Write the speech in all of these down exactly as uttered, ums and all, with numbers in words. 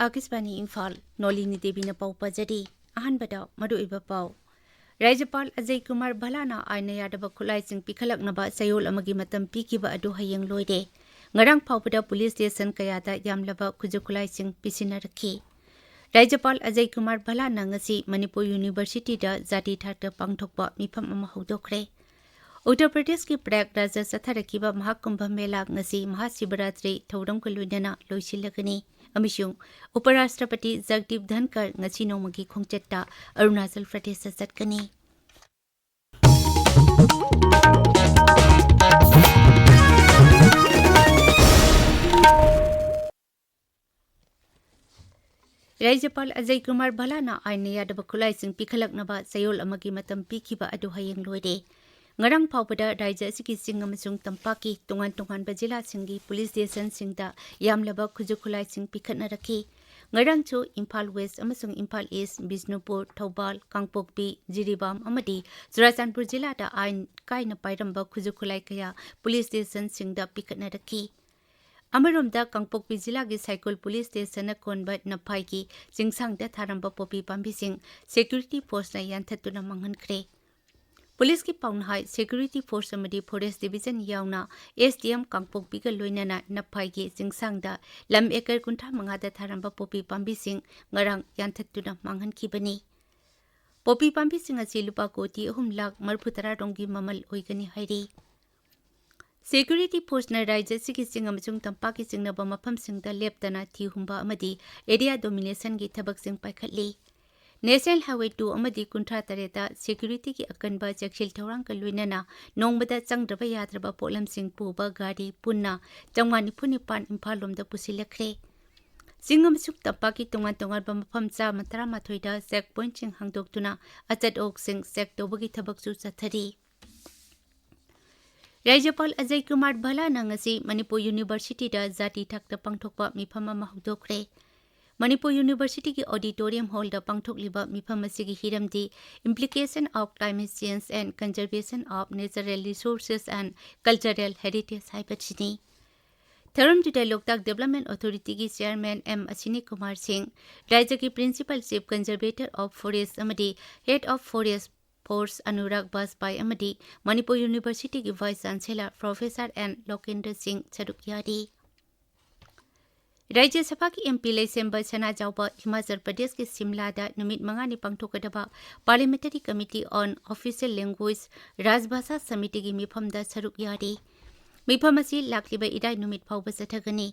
ꯑꯥꯀꯥꯁꯕꯥꯅꯤ ꯏꯝꯐꯥꯜ, ꯅꯣꯂꯤꯅꯤ ꯗꯦꯕꯤꯅ ꯄꯥꯎ ꯄꯥꯖꯔꯤ꯫ ꯑꯍꯥꯟꯕꯗ ꯃꯔꯨꯑꯣꯏꯕ ꯄꯥꯎ꯫ ꯔꯥꯖ꯭ꯌꯄꯥꯜ ꯑꯖꯌ ꯀꯨꯃꯥꯔ ꯚꯜꯂꯥꯅ ꯑꯥꯏꯟꯅ ꯌꯥꯗꯕ ꯈꯨꯠꯂꯥꯏꯁꯤꯡ ꯄꯤꯈꯠꯂꯛꯅꯕ ꯆꯌꯣꯜ ꯑꯃꯒꯤ ꯃꯇꯝ ꯄꯤꯈꯤꯕ ꯑꯗꯨ ꯍꯌꯦꯡ ꯂꯣꯏꯔꯦ꯫ ꯉꯔꯥꯡ ꯐꯥꯎꯕꯗ ꯄꯨꯂꯤꯁ ꯁ꯭ꯇꯦꯁꯟ ꯀꯌꯥꯗ ꯌꯥꯝꯂꯕ ꯈꯨꯠꯁꯨ ꯈꯨꯠꯂꯥꯏꯁꯤꯡ ꯄꯤꯁꯤꯟꯅꯔꯛꯈꯤ꯫ ꯔꯥꯖ꯭ꯌꯄꯥꯜ ꯑꯖꯌ ꯀꯨꯃꯥꯔ ꯚꯜꯂꯥꯅ ꯉꯁꯤ ꯃꯅꯤꯄꯨꯔ ꯌꯨꯅꯤꯚꯔꯁꯤꯇꯤꯗ ꯖꯥꯇꯤ ꯊꯥꯛꯇ ꯄꯥꯡꯊꯣꯛꯄ ꯃꯤꯐꯝ ꯑꯃ ꯍꯧꯗꯣꯛꯈ꯭ꯔꯦ꯫ ꯎꯠꯇꯔ ꯄ꯭ꯔꯗꯦꯁꯀꯤ ꯄ꯭ꯔꯌꯥꯒꯔꯥꯖꯇ ꯆꯠꯊꯔꯛꯈꯤꯕ ꯃꯍꯥꯀꯨꯝꯚ ꯃꯦꯂꯥ ꯉꯁꯤ ꯃꯍꯥꯁꯤꯕꯔꯥꯇ꯭ꯔꯤ ꯊꯧꯔꯝꯒ ꯂꯣꯏꯅꯅ ꯂꯣꯏꯁꯤꯜꯂꯒꯅꯤ ꯑꯃꯁꯨꯡ ꯎꯄꯔꯥꯁꯇ꯭ꯔꯄꯇꯤ ꯖꯒꯗꯤꯞ ꯙꯟꯀꯔ ꯉꯁꯤ ꯅꯣꯡꯃꯒꯤ ꯈꯣꯡꯆꯠꯇ ꯑꯔꯨꯅꯥꯆꯜ ꯄ꯭ꯔꯗꯦꯁꯇ ꯆꯠꯀꯅꯤ꯫ ꯔꯥꯖ꯭ꯌꯄꯥꯜ ꯑꯖꯌ ꯀꯨꯃꯥꯔ ꯚꯜꯂꯥꯅ ꯑꯥꯏꯟꯅ ꯌꯥꯗꯕ ꯈꯨꯠꯂꯥꯏꯁꯤꯡ ꯄꯤꯈꯠꯂꯛꯅꯕ ꯆꯌꯣꯜ ꯑꯃꯒꯤ ꯃꯇꯝ ꯄꯤꯈꯤꯕ ꯑꯗꯨ ꯍꯌꯦꯡ ꯂꯣꯏꯔꯦ꯫ ꯉꯔꯥꯡ ꯐꯥꯎꯕꯗ ꯔꯥꯖ꯭ꯌ ꯑꯁꯤꯒꯤ ꯆꯤꯡ ꯑꯃꯁꯨꯡ ꯇꯝꯄꯥꯛꯀꯤ ꯇꯣꯉꯥꯟ ꯇꯣꯉꯥꯟꯕ ꯖꯤꯂꯥꯁꯤꯡꯒꯤ ꯄꯨꯂꯤꯁ ꯁ꯭ꯇꯦꯁꯟꯁꯤꯡꯗ ꯌꯥꯝꯂꯕ ꯈꯨꯠꯁꯨ ꯈꯨꯠꯂꯥꯏꯁꯤꯡ ꯄꯤꯈꯠꯅꯔꯛꯈꯤ꯫ ꯉꯔꯥꯡꯁꯨ ꯏꯝꯐꯥꯜ ꯋꯦꯁ ꯑꯃꯁꯨꯡ ꯏꯝꯐꯥꯜ ꯏꯁ, ꯕꯤꯁꯅꯨꯄꯨꯔ, ꯊꯧꯕꯥꯜ, ꯀꯥꯡꯄꯣꯛꯄꯤ, ꯖꯤꯔꯤꯕꯥꯝ ꯑꯃꯗꯤ ꯆꯨꯔꯥꯆꯥꯟꯄꯨꯔ ꯖꯤꯂꯥꯗ ꯑꯥꯏꯟ ꯀꯥꯏꯅ ꯄꯥꯏꯔꯝꯕ ꯈꯨꯠꯁꯨ ꯈꯨꯠꯂꯥꯏ ꯀꯌꯥ ꯄꯨꯂꯤꯁ ꯁ꯭ꯇꯦꯁꯟꯁꯤꯡꯗ ꯄꯤꯈꯠꯅꯔꯛꯈꯤ꯫ ꯑꯃꯔꯣꯝꯗ, ꯀꯥꯡꯄꯣꯛꯄꯤ ꯖꯤꯂꯥꯒꯤ ꯁꯥꯏꯀꯨꯜ ꯄꯨꯂꯤꯁ ꯁ꯭ꯇꯦꯁꯟꯅ ꯀꯣꯟꯕ ꯅꯐꯥꯏꯒꯤ ꯆꯤꯡꯁꯥꯡꯗ ꯊꯥꯔꯝꯕ ꯄꯣꯄꯤ ꯄꯥꯝꯕꯤꯁꯤꯡ ꯁꯦꯀ꯭ꯌꯨꯔꯤꯇꯤ ꯐꯣꯔꯁꯅ ꯌꯥꯟꯊꯠꯇꯨꯅ ꯃꯥꯡꯍꯟꯈ꯭ꯔꯦ꯫ ꯄꯨꯂꯤꯁꯀꯤ ꯄꯥꯎꯅ ꯍꯥꯏ, ꯁꯦꯀ꯭ꯌꯨꯔꯤꯇꯤ ꯐꯣꯔꯁ ꯑꯃꯗꯤ ꯐꯣꯔꯦꯁ ꯗꯤꯕꯤꯖꯟ ꯌꯥꯎꯅ ꯑꯦꯁ ꯗꯤ ꯑꯦꯝ ꯀꯥꯡꯄꯣꯛꯄꯤꯒ ꯂꯣꯏꯅꯅ ꯅꯐꯥꯏꯒꯤ ꯆꯤꯡꯁꯥꯡꯗ ꯂꯝ ꯑꯦꯀꯔ ꯀꯨꯟꯊ꯭ꯔꯥ ꯃꯉꯥꯗ ꯊꯥꯔꯝꯕ ꯄꯣꯄꯤ ꯄꯥꯝꯕꯤꯁꯤꯡ ꯉꯔꯥꯡ ꯌꯥꯟꯊꯠꯇꯨꯅ ꯃꯥꯡꯍꯟꯈꯤꯕꯅꯤ꯫ ꯄꯣꯄꯤ ꯄꯥꯝꯕꯤꯁꯤꯡ ꯑꯁꯤ ꯂꯨꯄꯥ ꯀꯣꯇꯤ ꯑꯍꯨꯝ ꯂꯥꯈ ꯃꯔꯤꯐꯨ ꯇꯔꯥ ꯔꯣꯝꯒꯤ ꯃꯃꯜ ꯑꯣꯏꯒꯅꯤ ꯍꯥꯏꯔꯤ꯫ ꯁꯦꯀ꯭ꯌꯨꯔꯤꯇꯤ ꯐꯣꯔꯁꯅ ꯔꯥꯖ꯭ꯌ ꯑꯁꯤꯒꯤ ꯆꯤꯡ ꯑꯃꯁꯨꯡ ꯇꯝꯄꯥꯛꯀꯤ ꯆꯤꯡꯅꯕ ꯃꯐꯝꯁꯤꯡꯗ ꯂꯦꯞꯇꯅ ꯊꯤ ꯍꯨꯝꯕ ꯑꯃꯗꯤ ꯑꯦꯔꯤꯌꯥ ꯗꯣꯃꯤꯅꯦꯁꯟꯒꯤ ꯊꯕꯛꯁꯤꯡ ꯄꯥꯏꯈꯠꯂꯤ꯫ ꯅꯦꯁꯅꯦꯜ ꯍꯥꯏꯋꯦ ꯇꯨ ꯑꯃꯗꯤ ꯀꯨꯟꯊ꯭ꯔꯥ ꯇꯔꯦꯠꯇ ꯁꯦꯀ꯭ꯌꯨꯔꯤꯇꯤꯒꯤ ꯑꯀꯟꯕ ꯆꯦꯛꯁꯤꯜ ꯊꯧꯔꯥꯡꯒ ꯂꯣꯏꯅꯅ ꯅꯣꯡꯃꯗ ꯆꯪꯗ꯭ꯔꯕ ꯌꯥꯗ꯭ꯔꯕ ꯄꯣꯠꯂꯝꯁꯤꯡ ꯄꯨꯕ ꯒꯥꯔꯤ ꯄꯨꯟꯅ ꯆꯥꯝꯃꯉꯥ ꯅꯤꯐꯨ ꯅꯤꯄꯥꯟ ꯏꯝꯐꯥꯜ ꯂꯣꯝꯗ ꯄꯨꯁꯤꯜꯂꯛꯈ꯭ꯔꯦ꯫ ꯆꯤꯡ ꯑꯃꯁꯨꯡ ꯇꯝꯄꯥꯛꯀꯤ ꯇꯣꯉꯥꯟ ꯇꯣꯉꯥꯟꯕ ꯃꯐꯝ ꯆꯥꯝꯃ ꯇꯔꯥꯃꯥꯊꯣꯏꯗ ꯆꯦꯛ ꯄꯣꯏꯟꯠꯁꯤꯡ ꯍꯥꯡꯗꯣꯛꯇꯨꯅ ꯑꯆꯠ ꯑꯣꯛꯁꯤꯡ ꯆꯦꯛ ꯇꯧꯕꯒꯤ ꯊꯕꯛꯁꯨ ꯆꯠꯊꯔꯤ꯫ ꯔꯥꯖ꯭ꯌꯄꯥꯜ ꯑꯖꯌ ꯀꯨꯃꯥꯔ ꯚꯜꯂꯥꯅ ꯉꯁꯤ ꯃꯅꯤꯄꯨꯔ ꯌꯨꯅꯤꯚꯔꯁꯤꯇꯤꯗ ꯖꯥꯇꯤ ꯊꯥꯛꯇ ꯄꯥꯡꯊꯣꯛꯄ ꯃꯤꯐꯝ ꯑꯃ ꯍꯧꯗꯣꯛꯈ꯭ꯔꯦ꯫ ꯃꯅꯤꯄꯨꯔ ꯌꯨꯅꯤꯚꯔꯁꯤꯇꯤꯒꯤ ꯑꯣꯗꯤꯇꯣꯔꯤꯌꯝ ꯍꯣꯜꯗ ꯄꯥꯡꯊꯣꯛꯂꯤꯕ ꯃꯤꯐꯝ ꯑꯁꯤꯒꯤ ꯍꯤꯔꯝꯗꯤ Implication of Climate Change and Conservation of Natural Resources and Cultural Heritage ꯍꯥꯏꯕꯁꯤꯅꯤ꯫ ꯊꯧꯔꯝꯗꯨꯗ ꯂꯣꯛꯇꯥꯛ ꯗꯤꯕꯦꯂꯞꯃꯦꯟ ꯑꯣꯊꯣꯔꯤꯇꯤꯒꯤ ꯆꯤꯌꯥꯔꯃꯦꯟ ꯑꯦꯝ ꯑꯁꯤꯅꯤ ꯀꯨꯃꯥꯔ ꯁꯤꯡ, ꯔꯥꯖ꯭ꯌꯒꯤ principal chief conservator of forest ꯑꯃꯗꯤ head of forest force Anurag Bajpai ꯑꯃꯗꯤ ꯃꯅꯤꯄꯨꯔ ꯌꯨꯅꯤꯚꯔꯁꯤꯇꯤꯒꯤ vice chancellor professor N Lokendra Singh ꯁꯔꯨꯛ ꯌꯥꯔꯤ꯫ ꯔꯥꯖ꯭ꯌ ꯁꯚꯥꯒꯤ ꯑꯦꯝ ꯄꯤ ꯂꯩꯁꯦꯝꯕ ꯁꯅꯥꯖꯥꯎꯕ ꯍꯤꯃꯥꯆꯜ ꯄ꯭ꯔꯗꯦꯁꯀꯤ ꯁꯤꯝꯂꯥꯗ ꯅꯨꯃꯤꯠ ꯃꯉꯥꯅꯤ ꯄꯥꯡꯊꯣꯛꯀꯗꯕ Parliamentary Committee on Official Language, ꯔꯥꯖꯚꯥꯁꯥ ꯁꯃꯤꯇꯤꯒꯤ ꯃꯤꯐꯝꯗ ꯁꯔꯨꯛ ꯌꯥꯔꯤ꯫ ꯃꯤꯐꯝ ꯑꯁꯤ ꯂꯥꯛꯂꯤꯕ ꯏꯔꯥꯏ ꯅꯨꯃꯤꯠ ꯐꯥꯎꯕ ꯆꯠꯊꯒꯅꯤ꯫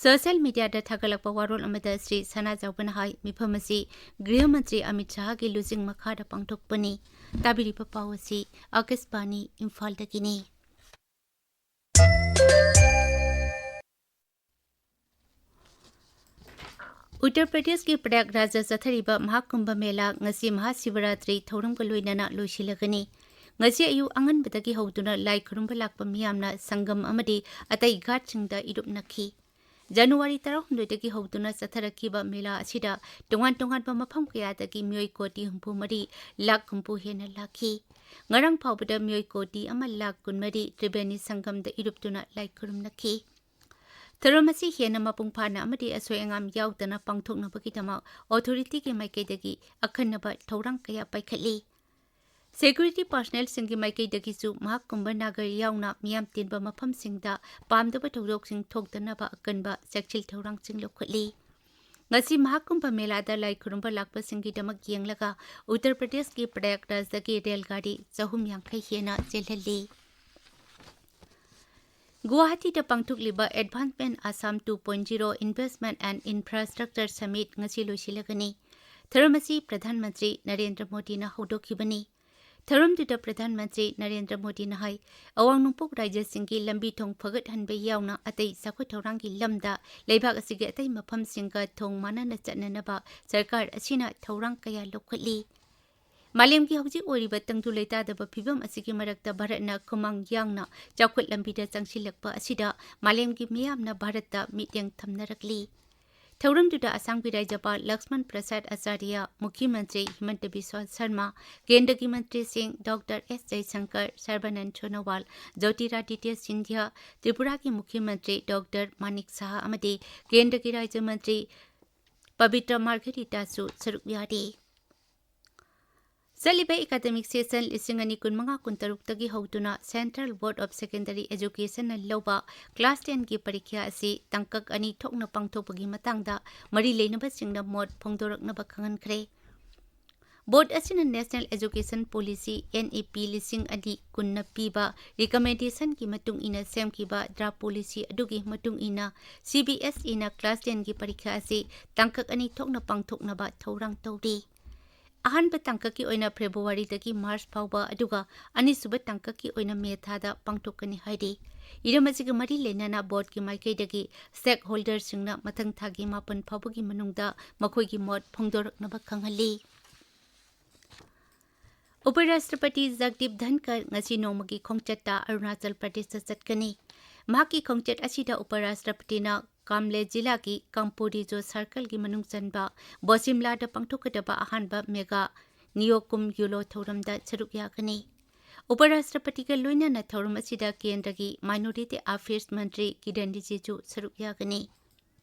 ꯁꯣꯁꯤꯌꯦꯜ ꯃꯤꯗꯤꯌꯥꯗ ꯊꯥꯒꯠꯂꯛꯄ ꯋꯥꯔꯣꯜ ꯑꯃꯗ ꯁ꯭ꯔꯤ ꯁꯅꯥꯖꯥꯎꯕꯅ ꯍꯥꯏ, ꯃꯤꯐꯝ ꯑꯁꯤ ꯒ꯭ꯔꯤꯍ ꯃꯟꯇ꯭ꯔꯤ ꯑꯃꯤꯠ ꯁꯥꯍꯒꯤ ꯂꯨꯆꯤꯡ ꯃꯈꯥꯗ ꯄꯥꯡꯊꯣꯛꯄꯅꯤ꯫ ꯇꯥꯕꯤꯔꯤꯕ ꯄꯥꯎ ꯑꯁꯤ ꯑꯥꯀꯥꯁꯕꯥꯅꯤ ꯏꯝꯐꯥꯜꯗꯒꯤꯅꯤ꯫ ꯎꯠꯇꯔ ꯄ꯭ꯔꯗꯦꯁꯀꯤ ꯄ꯭ꯔꯌꯥꯒꯔꯥꯖꯗ ꯆꯠꯊꯔꯤꯕ ꯃꯍꯥꯀꯨꯝꯚ ꯃꯦꯂꯥ ꯉꯁꯤ ꯃꯍꯥꯁꯤꯕꯔꯥꯇ꯭ꯔꯤ ꯊꯧꯔꯝꯒ ꯂꯣꯏꯅꯅ ꯂꯣꯏꯁꯤꯜꯂꯒꯅꯤ꯫ ꯉꯁꯤ ꯑꯌꯨꯛ ꯑꯉꯟꯕꯗꯒꯤ ꯍꯧꯗꯨꯅ ꯂꯥꯏ ꯈꯨꯔꯨꯝꯕ ꯂꯥꯛꯄ ꯃꯤꯌꯥꯝꯅ ꯁꯪꯒꯝ ꯑꯃꯗꯤ ꯑꯇꯩ ꯘꯥꯠꯁꯤꯡꯗ ꯏꯔꯨꯞꯅꯈꯤ꯫ ꯖꯅꯨꯋꯥꯔꯤ ꯇꯔꯥꯍꯨꯝꯗꯣꯏꯗꯒꯤ ꯍꯧꯗꯨꯅ ꯆꯠꯊꯔꯛꯈꯤꯕ ꯃꯦꯂꯥ ꯑꯁꯤꯗ ꯇꯣꯉꯥꯟ ꯇꯣꯉꯥꯟꯕ ꯃꯐꯝ ꯀꯌꯥꯗꯒꯤ ꯃꯤꯑꯣꯏ ꯀꯣꯇꯤ ꯍꯨꯝꯐꯨ ꯃꯔꯤ ꯂꯥꯈ ꯍꯨꯝꯐꯨ ꯍꯦꯟꯅ ꯂꯥꯛꯈꯤ꯫ ꯉꯔꯥꯡ ꯐꯥꯎꯕꯗ ꯃꯤꯑꯣꯏ ꯀꯣꯇꯤ ꯑꯃ ꯂꯥꯈ ꯀꯨꯟꯃꯔꯤ ꯇ꯭ꯔꯤꯕꯦꯅꯤ ꯁꯪꯒꯝꯗ ꯏꯔꯨꯞꯇꯨꯅ ꯂꯥꯏ ꯈꯨꯔꯨꯝꯅꯈꯤ꯫ ꯊꯧꯔꯝ ꯑꯁꯤ ꯍꯦꯟꯅ ꯃꯄꯨꯡ ꯐꯥꯅ ꯑꯃꯗꯤ ꯑꯁꯣꯏ ꯑꯉꯥꯝ ꯌꯥꯎꯗꯅ ꯄꯥꯡꯊꯣꯛꯅꯕꯒꯤꯗꯃꯛ ꯑꯣꯊꯣꯔꯤꯇꯤꯒꯤ ꯃꯥꯏꯀꯩꯗꯒꯤ ꯑꯈꯟꯅꯕ ꯊꯧꯔꯥꯡ ꯀꯌꯥ ꯄꯥꯏꯈꯠꯂꯤ꯫ ꯁꯦꯀ꯭ꯌꯨꯔꯤꯇꯤ ꯄꯥꯔꯁꯅꯦꯜꯁꯤꯡꯒꯤ ꯃꯥꯏꯀꯩꯗꯒꯤꯁꯨ ꯃꯍꯥꯀꯨꯝꯚ ꯅꯥꯒꯔ ꯌꯥꯎꯅ ꯃꯤꯌꯥꯝ ꯇꯤꯟꯕ ꯃꯐꯝꯁꯤꯡꯗ ꯄꯥꯝꯗꯕ ꯊꯧꯗꯣꯛꯁꯤꯡ ꯊꯣꯛꯇꯅꯕ ꯑꯀꯟꯕ ꯆꯦꯛꯁꯤꯜ ꯊꯧꯔꯥꯡꯁꯤꯡ ꯂꯧꯈꯠꯂꯤ꯫ ꯉꯁꯤ ꯃꯍꯥꯀꯨꯝꯚ ꯃꯦꯂꯥꯗ ꯂꯥꯏ ꯈꯨꯔꯨꯝꯕ ꯂꯥꯛꯄꯁꯤꯡꯒꯤꯗꯃꯛ ꯌꯦꯡꯂꯒ ꯎꯠꯇꯔ ꯄ꯭ꯔꯗꯦꯁꯀꯤ ꯄ꯭ꯔꯌꯥꯒꯔꯥꯖꯗꯒꯤ ꯔꯦꯜ ꯒꯥꯔꯤ ꯆꯍꯨꯝ ꯌꯥꯡꯈꯩ ꯍꯦꯟꯅ ꯆꯦꯜꯍꯜꯂꯤ꯫ ꯒꯨꯋꯥꯍꯥꯇꯤꯗ ꯄꯥꯡꯊꯣꯛꯂꯤꯕ Advancement Assam two point zero Investment and Infrastructure Summit ꯉꯁꯤ ꯂꯣꯏꯁꯤꯜꯂꯒꯅꯤ꯫ ꯊꯧꯔꯝ ꯑꯁꯤ ꯄ꯭ꯔꯙꯥꯟ ꯃꯟꯇ꯭ꯔꯤ ꯅꯔꯦꯟꯗ꯭ꯔ ꯃꯣꯗꯤꯅ ꯍꯧꯗꯣꯛꯈꯤꯕꯅꯤ꯫ ꯊꯧꯔꯝꯗꯨꯗ ꯄ꯭ꯔꯙꯥꯟ ꯃꯟꯇ꯭ꯔꯤ ꯅꯔꯦꯟꯗ꯭ꯔ ꯃꯣꯗꯤꯅ ꯍꯥꯏ, ꯑꯋꯥꯡ ꯅꯣꯡꯄꯣꯛ ꯔꯥꯖ꯭ꯌꯁꯤꯡꯒꯤ ꯂꯝꯕꯤ ꯊꯣꯡ ꯐꯒꯠꯍꯟꯕ ꯌꯥꯎꯅ ꯑꯇꯩ ꯆꯥꯎꯈꯠ ꯊꯧꯔꯥꯡꯒꯤ ꯂꯝꯗ ꯂꯩꯕꯥꯛ ꯑꯁꯤꯒꯤ ꯑꯇꯩ ꯃꯐꯝꯁꯤꯡꯒ ꯊꯣꯡ ꯃꯥꯟꯅꯅ ꯆꯠꯅꯅꯕ ꯁꯔꯀꯥꯔ ꯑꯁꯤꯅ ꯊꯧꯔꯥꯡ ꯀꯌꯥ ꯂꯧꯈꯠꯂꯤ꯫ ꯃꯥꯂꯦꯝꯒꯤ ꯍꯧꯖꯤꯛ ꯑꯣꯏꯔꯤꯕ ꯇꯪꯗꯨ ꯂꯩꯇꯥꯗꯕ ꯐꯤꯚꯝ ꯑꯁꯤꯒꯤ ꯃꯔꯛꯇ ꯚꯥꯔꯠꯅ ꯈꯨꯃꯥꯡ ꯌꯥꯡꯅ ꯆꯥꯎꯈꯠ ꯂꯝꯕꯤꯗ ꯆꯪꯁꯤꯜꯂꯛꯄ ꯑꯁꯤꯗ ꯃꯥꯂꯦꯝꯒꯤ ꯃꯤꯌꯥꯝꯅ ꯚꯥꯔꯠꯇ ꯃꯤꯠꯌꯦꯡ ꯊꯝꯅꯔꯛꯂꯤ꯫ ꯊꯧꯔꯝꯗꯨꯗ ꯑꯁꯥꯝꯒꯤ ꯔꯥꯖ꯭ꯌꯄꯥꯜ ꯂꯛꯁꯃꯟ ꯄ꯭ꯔꯁꯥꯗ ꯑꯆꯥꯔꯌ, ꯃꯨꯈ꯭ꯌ ꯃꯟꯇ꯭ꯔꯤ ꯍꯤꯃꯟꯇ ꯕꯤꯁ꯭ꯋ ꯁꯔꯃ, ꯀꯦꯟꯗ꯭ꯔꯒꯤ ꯃꯟꯇ꯭ꯔꯤꯁꯤꯡ ꯗꯣꯛꯇꯔ ꯑꯦꯁ ꯖꯌꯁꯪꯀꯔ, ꯁꯔꯕꯥꯅꯟꯗ ꯁꯣꯅꯣꯋꯥꯜ, ꯖꯣꯇꯤꯔꯥꯗꯤꯇ꯭ꯌ ꯁꯤꯟꯙ꯭ꯌꯥ, ꯇ꯭ꯔꯤꯄꯨꯔꯥꯒꯤ ꯃꯨꯈ꯭ꯌ ꯃꯟꯇ꯭ꯔꯤ ꯗꯣꯛꯇꯔ ꯃꯥꯅꯤꯛ ꯁꯍꯥ ꯑꯃꯗꯤ ꯀꯦꯟꯗ꯭ꯔꯒꯤ ꯔꯥꯖ꯭ꯌ ꯃꯟꯇ꯭ꯔꯤ ꯄꯕꯤꯇ꯭ꯔ ꯃꯥꯔꯘꯔꯤꯇꯥꯁꯨ ꯁꯔꯨꯛ ꯌꯥꯔꯤ꯫ ꯆꯠꯂꯤꯕ ꯑꯦꯀꯥꯗꯃꯤꯛ ꯁꯦꯁꯟ ꯂꯤꯁꯤꯡ ꯑꯅꯤ ꯀꯨꯟꯃꯉꯥ ꯀꯨꯟꯇꯔꯨꯛꯇꯒꯤ ꯍꯧꯗꯨꯅ Central Board of Secondary Educationꯅ ꯂꯧꯕ ꯀ꯭ꯂꯥꯁ ꯇꯦꯟꯒꯤ ꯄꯔꯤꯈ꯭ꯌꯥ ꯑꯁꯤ ꯇꯥꯡꯀꯛ ꯑꯅꯤ ꯊꯣꯛꯅ ꯄꯥꯡꯊꯣꯛꯄꯒꯤ ꯃꯇꯥꯡꯗ ꯃꯔꯤ ꯂꯩꯅꯕꯁꯤꯡꯅ ꯃꯣꯠ ꯐꯣꯡꯗꯣꯔꯛꯅꯕ ꯈꯪꯍꯟꯈ꯭ꯔꯦ꯫ ꯕꯣꯔꯗ ꯑꯁꯤꯅ National Education Policy, NEP, ꯂꯤꯁꯤꯡ ꯑꯅꯤ ꯀꯨꯟꯅ ꯄꯤꯕ ꯔꯤꯀꯃꯦꯟꯗꯦꯁꯟꯒꯤ ꯃꯇꯨꯡ ꯏꯟꯅ ꯁꯦꯝꯈꯤꯕ ꯗ꯭ꯔꯥꯐ ꯄꯣꯂꯤꯁꯤ ꯑꯗꯨꯒꯤ ꯃꯇꯨꯡ ꯏꯟꯅ CBSEꯅ ꯀ꯭ꯂꯥꯁ ꯇꯦꯟꯒꯤ ꯄꯔꯤꯈ꯭ꯌꯥ ꯑꯁꯤ ꯇꯥꯡꯀꯛ ꯑꯅꯤ ꯊꯣꯛꯅ ꯄꯥꯡꯊꯣꯛꯅꯕ ꯊꯧꯔꯥꯡ ꯇꯧꯔꯤ꯫ ꯑꯍꯥꯟꯕ ꯇꯥꯡꯀꯛꯀꯤ ꯑꯣꯏꯅ ꯐꯦꯕ꯭ꯔꯨꯋꯥꯔꯤꯗꯒꯤ ꯃꯥꯔꯆ ꯐꯥꯎꯕ, ꯑꯗꯨꯒ ꯑꯅꯤꯁꯨꯕ ꯇꯥꯡꯀꯛꯀꯤ ꯑꯣꯏꯅ ꯃꯦ ꯊꯥꯗ ꯄꯥꯡꯊꯣꯛꯀꯅꯤ ꯍꯥꯏꯔꯤ꯫ ꯏꯔꯝ ꯑꯁꯤꯒ ꯃꯔꯤ ꯂꯩꯅꯅ ꯕꯣꯔꯗꯀꯤ ꯃꯥꯏꯀꯩꯗꯒꯤ stakeholderꯁꯤꯡꯅ ꯃꯊꯪ ꯊꯥꯒꯤ ꯃꯥꯄꯟ ꯐꯥꯎꯕꯒꯤ ꯃꯅꯨꯡꯗ ꯃꯈꯣꯏꯒꯤ ꯃꯣꯠ ꯐꯣꯡꯗꯣꯔꯛꯅꯕ ꯈꯪꯍꯜꯂꯤ꯫ ꯎꯄꯔꯥꯁꯇ꯭ꯔꯄꯇꯤ ꯖꯒꯗꯤꯞ ꯙꯟꯀꯔ ꯉꯁꯤ ꯅꯣꯡꯃꯒꯤ ꯈꯣꯡꯆꯠꯇ ꯑꯔꯨꯅꯥꯆꯜ ꯄ꯭ꯔꯗꯦꯁꯇ ꯆꯠꯀꯅꯤ꯫ ꯃꯍꯥꯛꯀꯤ ꯈꯣꯡꯆꯠ ꯑꯁꯤꯗ ꯎꯄꯔꯥꯁꯇ꯭ꯔꯄꯇꯤꯅ ꯀꯥꯝꯂꯦ ꯖꯤꯂꯥꯒꯤ ꯀꯥꯝꯄꯣꯔꯤꯖꯣ ꯁꯔꯀꯜꯒꯤ ꯃꯅꯨꯡ ꯆꯟꯕ ꯕꯣꯁꯤꯝꯂꯥꯗ ꯄꯥꯡꯊꯣꯛꯀꯗꯕ ꯑꯍꯥꯟꯕ ꯃꯦꯒꯥ ꯅꯤꯌꯣꯀꯨꯝ ꯌꯨꯂꯣ ꯊꯧꯔꯝꯗ ꯁꯔꯨꯛ ꯌꯥꯒꯅꯤ꯫ ꯎꯄꯔꯥꯁꯇ꯭ꯔꯄꯇꯤꯒ ꯂꯣꯏꯅꯅ ꯊꯧꯔꯝ ꯑꯁꯤꯗ ꯀꯦꯟꯗ꯭ꯔꯒꯤ Minority Affairs ꯃꯟꯇ꯭ꯔꯤ ꯀꯤꯔꯟ ꯔꯤꯖꯤꯖꯨ ꯁꯔꯨꯛ ꯌꯥꯒꯅꯤ꯫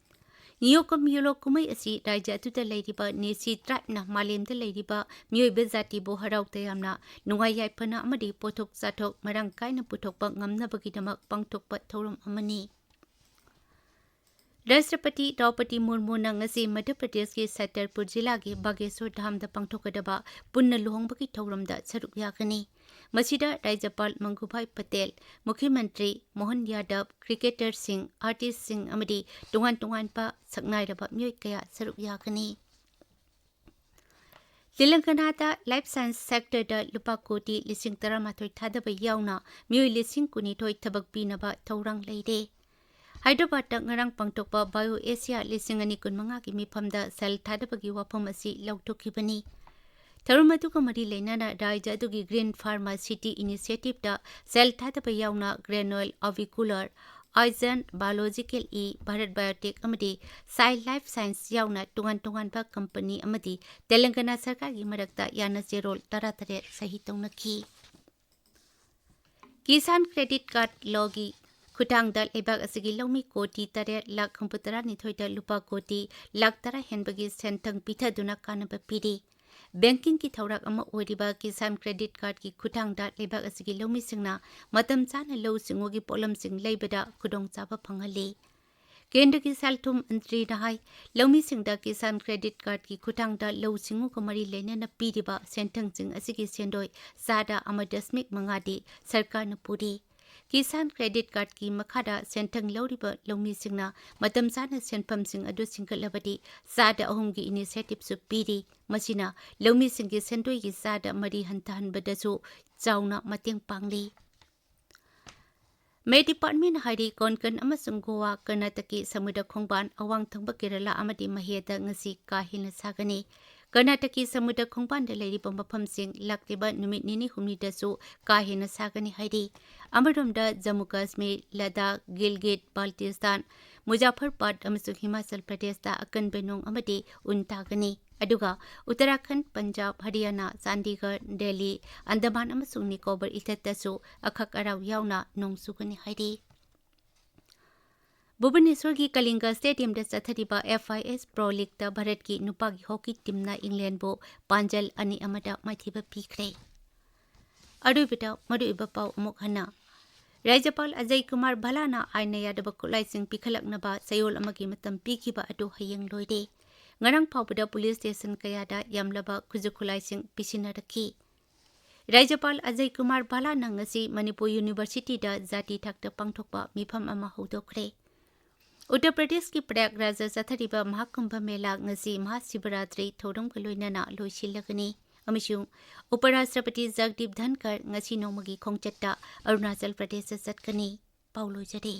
ꯅꯤꯌꯣꯀꯨꯝ ꯌꯨꯂꯣ ꯀꯨꯝꯍꯩ ꯑꯁꯤ ꯔꯥꯖ꯭ꯌ ꯑꯗꯨꯗ ꯂꯩꯔꯤꯕ ꯅꯤꯁꯤ tribeꯅ ꯃꯥꯂꯦꯝꯗ ꯂꯩꯔꯤꯕ ꯃꯤꯑꯣꯏꯕ ꯖꯥꯇꯤꯕꯨ ꯍꯔꯥꯎ ꯇꯌꯥꯝꯅ ꯅꯨꯡꯉꯥꯏ ꯌꯥꯏꯐꯅ ꯑꯃꯗꯤ ꯄꯣꯠꯊꯣꯛ ꯆꯥꯊꯣꯛ ꯃꯔꯥꯡ ꯀꯥꯏꯅ ꯄꯨꯊꯣꯛꯄ ꯉꯝꯅꯕꯒꯤꯗꯃꯛ ꯄꯥꯡꯊꯣꯛꯄ ꯊꯧꯔꯝ ꯑꯃꯅꯤ꯫ ꯔꯥꯁꯇ꯭ꯔꯄꯇꯤ ꯗ꯭ꯔꯧꯄꯗꯤ ꯃꯨꯔꯃꯨꯅ ꯉꯁꯤ ꯃꯙ꯭ꯌ ꯄ꯭ꯔꯗꯦꯁꯀꯤ ꯁꯠꯇꯔꯄꯨꯔ ꯖꯤꯂꯥꯒꯤ ꯕꯥꯒꯦꯁꯣꯔ ꯙꯥꯝꯗ ꯄꯥꯡꯊꯣꯛꯀꯗꯕ ꯄꯨꯟꯅ ꯂꯨꯍꯣꯡꯕꯒꯤ ꯊꯧꯔꯝꯗ ꯁꯔꯨꯛ ꯌꯥꯒꯅꯤ꯫ ꯃꯁꯤꯗ ꯔꯥꯖ꯭ꯌꯄꯥꯜ ꯃꯪꯒꯨꯚꯥꯏ ꯄꯇꯦꯜ, ꯃꯨꯈ꯭ꯌ ꯃꯟꯇ꯭ꯔꯤ ꯃꯣꯍꯟ ꯌꯥꯗꯕ, ꯀ꯭ꯔꯤꯀꯦꯇꯔꯁꯤꯡ, ꯑꯥꯔꯇꯤꯁꯁꯤꯡ ꯑꯃꯗꯤ ꯇꯣꯉꯥꯟ ꯇꯣꯉꯥꯟꯕ ꯁꯛꯅꯥꯏꯔꯕ ꯃꯤꯑꯣꯏ ꯀꯌꯥ ꯁꯔꯨꯛ ꯌꯥꯒꯅꯤ꯫ ꯇꯦꯂꯪꯒꯅꯥꯗ life science sectorꯗ ꯂꯨꯄꯥ ꯀꯣꯇꯤ ꯂꯤꯁꯤꯡ ꯇꯔꯥꯃꯥꯊꯣꯏ ꯊꯥꯗꯕ ꯌꯥꯎꯅ ꯃꯤꯑꯣꯏ ꯂꯤꯁꯤꯡ ꯀꯨꯟꯅꯤꯊꯣꯏ ꯊꯕꯛ ꯄꯤꯅꯕ ꯊꯧꯔꯥꯡ ꯂꯩꯔꯦ꯫ ꯍꯥꯏꯗ꯭ꯔꯕꯥꯗꯇ ꯉꯔꯥꯡ ꯄꯥꯡꯊꯣꯛꯄ Bio Asia ꯂꯤꯁꯤꯡ ꯑꯅꯤ ꯀꯨꯟꯃꯉꯥꯒꯤ ꯃꯤꯐꯝꯗ ꯁꯦꯜ ꯊꯥꯗꯕꯒꯤ ꯋꯥꯐꯝ ꯑꯁꯤ ꯂꯧꯊꯣꯛꯈꯤꯕꯅꯤ꯫ ꯊꯧꯔꯝ ꯑꯗꯨꯒ ꯃꯔꯤ ꯂꯩꯅꯅ ꯔꯥꯖ꯭ꯌ ꯑꯗꯨꯒꯤ Green Pharma City Initiativeꯇ ꯁꯦꯜ ꯊꯥꯗꯕ ꯌꯥꯎꯅ granule, avicular, Aegon Biological E, Bharat Biotech ꯑꯃꯗꯤ Sai Life Science ꯌꯥꯎꯅ ꯇꯣꯉꯥꯟ ꯇꯣꯉꯥꯟꯕ ꯀꯝꯄꯅꯤ ꯑꯃꯗꯤ ꯇꯦꯂꯪꯒꯅꯥ ꯁꯔꯀꯥꯔꯒꯤ ꯃꯔꯛꯇ ꯌꯥꯅ ꯆꯦꯔꯣꯜ ꯇꯔꯥꯇꯔꯦꯠ ꯁꯍꯤ ꯇꯧꯅꯈꯤ꯫ ꯀꯤꯁꯥꯟ ꯀ꯭ꯔꯦꯗꯤꯠ ꯀꯥꯔꯗ ꯂꯣꯒꯤ ꯈꯨꯠꯊꯥꯡꯗ ꯂꯩꯕꯥꯛ ꯑꯁꯤꯒꯤ ꯂꯧꯃꯤ ꯀꯣꯇꯤ ꯇꯔꯦꯠ ꯂꯥꯈ ꯍꯨꯝꯐꯨꯇꯔꯥꯅꯤꯊꯣꯏꯗ ꯂꯨꯄꯥ ꯀꯣꯇꯤ ꯂꯥꯈ ꯇꯔꯥ ꯍꯦꯟꯕꯒꯤ ꯁꯦꯟꯊꯪ ꯄꯤꯊꯗꯨꯅ ꯀꯥꯟꯅꯕ ꯄꯤꯔꯤ꯫ ꯕꯦꯡꯀꯤꯡꯒꯤ ꯊꯧꯔꯥꯡ ꯑꯃ ꯑꯣꯏꯔꯤꯕ ꯀꯤꯁꯥꯟ ꯀ꯭ꯔꯦꯗꯤꯠ ꯀꯥꯔꯗꯀꯤ ꯈꯨꯠꯊꯥꯡꯗ ꯂꯩꯕꯥꯛ ꯑꯁꯤꯒꯤ ꯂꯧꯃꯤꯁꯤꯡꯅ ꯃꯇꯝ ꯆꯥꯅ ꯂꯧꯎ ꯁꯤꯡꯎꯒꯤ ꯄꯣꯠꯂꯝꯁꯤꯡ ꯂꯩꯕꯗ ꯈꯨꯗꯣꯡꯆꯥꯕ ꯐꯪꯍꯜꯂꯤ꯫ ꯀꯦꯟꯗ꯭ꯔꯒꯤ ꯁꯦꯜ ꯊꯨꯝ ꯃꯟꯇ꯭ꯔꯤꯅ ꯍꯥꯏ, ꯂꯧꯃꯤꯁꯤꯡꯗ ꯀꯤꯁꯥꯟ ꯀ꯭ꯔꯦꯗꯤꯠ ꯀꯥꯔꯗꯀꯤ ꯈꯨꯠꯊꯥꯡꯗ ꯂꯧꯎ ꯁꯤꯡꯎꯒ ꯃꯔꯤ ꯂꯩꯅꯅ ꯄꯤꯔꯤꯕ ꯁꯦꯟꯊꯪꯁꯤꯡ ꯑꯁꯤꯒꯤ ꯁꯦꯟꯗꯣꯏ ꯆꯥꯗ ꯑꯃ ꯗꯁꯃꯤꯛ ꯃꯉꯥꯗꯤ ꯁꯔꯀꯥꯔꯅ ꯄꯨꯔꯤ꯫ ꯀꯤꯁꯥꯟ ꯀ꯭ꯔꯦꯗꯤꯠ ꯀꯥꯔꯗꯀꯤ ꯃꯈꯥꯗ ꯁꯦꯟꯊꯪ ꯂꯧꯔꯤꯕ ꯂꯧꯃꯤꯁꯤꯡꯅ ꯃꯇꯝ ꯆꯥꯅ ꯁꯦꯟꯐꯝꯁꯤꯡ ꯑꯗꯨ ꯁꯤꯡꯒꯠꯂꯕꯗꯤ ꯆꯥꯗ ꯑꯍꯨꯝꯒꯤ ꯏꯅꯤꯁꯤꯌꯦꯇꯤꯚꯁꯨ ꯄꯤꯔꯤ꯫ ꯃꯁꯤꯅ ꯂꯧꯃꯤꯁꯤꯡꯒꯤ ꯁꯦꯟꯗꯣꯏꯒꯤ ꯆꯥꯗ ꯃꯔꯤ ꯍꯟꯊꯍꯟꯕꯗꯁꯨ ꯆꯥꯎꯅ ꯃꯇꯦꯡ ꯄꯥꯡꯂꯤ꯫ ꯃꯦ ꯗꯤꯄꯥꯔꯠꯃꯦꯟꯅ ꯍꯥꯏꯔꯤ, ꯀꯣꯟꯀꯟ ꯑꯃꯁꯨꯡ ꯒꯣꯋꯥ, ꯀꯔꯅꯥꯇꯀꯤ ꯁꯃꯨꯗ꯭ꯔ ꯈꯣꯡꯕꯥꯟ, ꯑꯋꯥꯡ ꯊꯪꯕ ꯀꯦꯔꯂꯥ ꯑꯃꯗꯤ ꯃꯍꯦꯗ ꯉꯁꯤ ꯀꯥ ꯍꯦꯟꯅ ꯁꯥꯒꯅꯤ꯫ ꯀꯔꯅꯥꯇꯀꯤ ꯁꯃꯨꯗ꯭ꯔ ꯈꯣꯡꯕꯥꯟꯗ ꯂꯩꯔꯤꯕ ꯃꯐꯝꯁꯤꯡ ꯂꯥꯛꯂꯤꯕ ꯅꯨꯃꯤꯠ ꯅꯤꯅꯤ ꯍꯨꯝꯅꯤꯗꯁꯨ ꯀꯥ ꯍꯦꯟꯅ ꯁꯥꯒꯅꯤ ꯍꯥꯏꯔꯤ꯫ ꯑꯃꯔꯣꯝꯗ ꯖꯝꯃꯨ ꯀꯥꯁꯃꯤꯔ, ꯂꯗꯥꯈ, ꯒꯤꯜꯒꯤꯠ ꯕꯥꯜꯇꯤꯁꯇꯥꯟ, ꯃꯨꯖꯥꯐꯔꯕꯥꯗ ꯑꯃꯁꯨꯡ ꯍꯤꯃꯥꯆꯜ ꯄ꯭ꯔꯗꯦꯁꯇ ꯑꯀꯟꯕ ꯅꯣꯡ ꯑꯃꯗꯤ ꯎꯟ ꯇꯥꯒꯅꯤ꯫ ꯑꯗꯨꯒ ꯎꯠꯇꯔꯥꯈꯟꯗ, ꯄꯟꯖꯥꯕ, ꯍꯔꯤꯌꯥꯅꯥ, ꯆꯥꯟꯗꯤꯒꯔ, ꯗꯦꯜꯂꯤ, ꯑꯟꯗꯃꯥꯟ ꯑꯃꯁꯨꯡ ꯅꯤꯀꯣꯕꯔ ꯏꯊꯠꯇꯁꯨ ꯑꯈꯛ ꯑꯔꯥꯎ ꯌꯥꯎꯅ ꯅꯣꯡ ꯆꯨꯒꯅꯤ ꯍꯥꯏꯔꯤ꯫ ꯚꯨꯕꯅꯦꯁ꯭ꯋꯔꯒꯤ ꯀꯂꯤꯡꯒ ꯁ꯭ꯇꯦꯗꯤꯌꯝꯗ ꯆꯠꯊꯔꯤꯕ ꯑꯦꯐ ꯑꯥꯏ ꯑꯦꯁ ꯄ꯭ꯔꯣ ꯂꯤꯒꯇ ꯚꯥꯔꯠꯀꯤ ꯅꯨꯄꯥꯒꯤ ꯍꯣꯀꯤ ꯇꯤꯝꯅ ꯏꯪꯂꯦꯟꯕꯨ ꯄꯥꯟꯖꯜ ꯑꯅꯤ ꯑꯃꯗ ꯃꯥꯏꯊꯤꯕ ꯄꯤꯈ꯭ꯔꯦ꯫ ꯑꯔꯣꯏꯕꯗ ꯃꯔꯨꯑꯣꯏꯕ ꯄꯥꯎ ꯑꯃꯨꯛ ꯍꯟꯅ꯫ ꯔꯥꯖ꯭ꯌꯄꯥꯜ ꯑꯖꯌ ꯀꯨꯃꯥꯔ ꯚꯥꯂꯥꯅ ꯑꯥꯏꯟꯅ ꯌꯥꯗꯕ ꯈꯨꯠꯂꯥꯏꯁꯤꯡ ꯄꯤꯈꯠꯂꯛꯅꯕ ꯆꯌꯣꯜ ꯑꯃꯒꯤ ꯃꯇꯝ ꯄꯤꯈꯤꯕ ꯑꯗꯨ ꯍꯌꯦꯡ ꯂꯣꯏꯔꯦ꯫ ꯉꯔꯥꯡ ꯐꯥꯎꯕꯗ ꯄꯨꯂꯤꯁ ꯁ꯭ꯇꯦꯁꯟ ꯀꯌꯥꯗ ꯌꯥꯝꯂꯕ ꯈꯨꯠꯁꯨ ꯈꯨꯠꯂꯥꯏꯁꯤꯡ ꯄꯤꯁꯤꯟꯅꯔꯛꯈꯤ꯫ ꯔꯥꯖ꯭ꯌꯄꯥꯜ ꯑꯖꯌ ꯀꯨꯃꯥꯔ ꯚꯥꯂꯥꯅ ꯉꯁꯤ ꯃꯅꯤꯄꯨꯔ ꯌꯨꯅꯤꯚꯔꯁꯤꯇꯤꯗ ꯖꯥꯇꯤ ꯊꯥꯛꯇ ꯄꯥꯡꯊꯣꯛꯄ ꯃꯤꯐꯝ ꯑꯃ ꯍꯧꯗꯣꯛꯈ꯭ꯔꯦ꯫ ꯎꯠꯇꯔ ꯄ꯭ꯔꯗꯦꯁꯀꯤ ꯄ꯭ꯔꯌꯥꯒꯔꯥꯖꯗ ꯆꯠꯊꯔꯤꯕ ꯃꯍꯥꯀꯨꯝꯚ ꯃꯦꯂꯥ ꯉꯁꯤ ꯃꯍꯥꯁꯤꯕꯔꯥꯇ꯭ꯔꯤ ꯊꯧꯔꯝꯒ ꯂꯣꯏꯅꯅ ꯂꯣꯏꯁꯤꯜꯂꯒꯅꯤ ꯑꯃꯁꯨꯡ ꯎꯄꯔꯥꯁ꯭ꯇ꯭ꯔꯄꯇꯤ ꯖꯒꯗꯤꯞ ꯙꯟꯀꯔ ꯉꯁꯤ ꯅꯣꯡꯃꯒꯤ ꯈꯣꯡꯆꯠꯇ ꯑꯔꯨꯅꯥꯆꯜ ꯄ꯭ꯔꯗꯦꯁꯇ ꯆꯠꯀꯅꯤ꯫ ꯄꯥꯎ ꯂꯣꯏꯖꯔꯦ꯫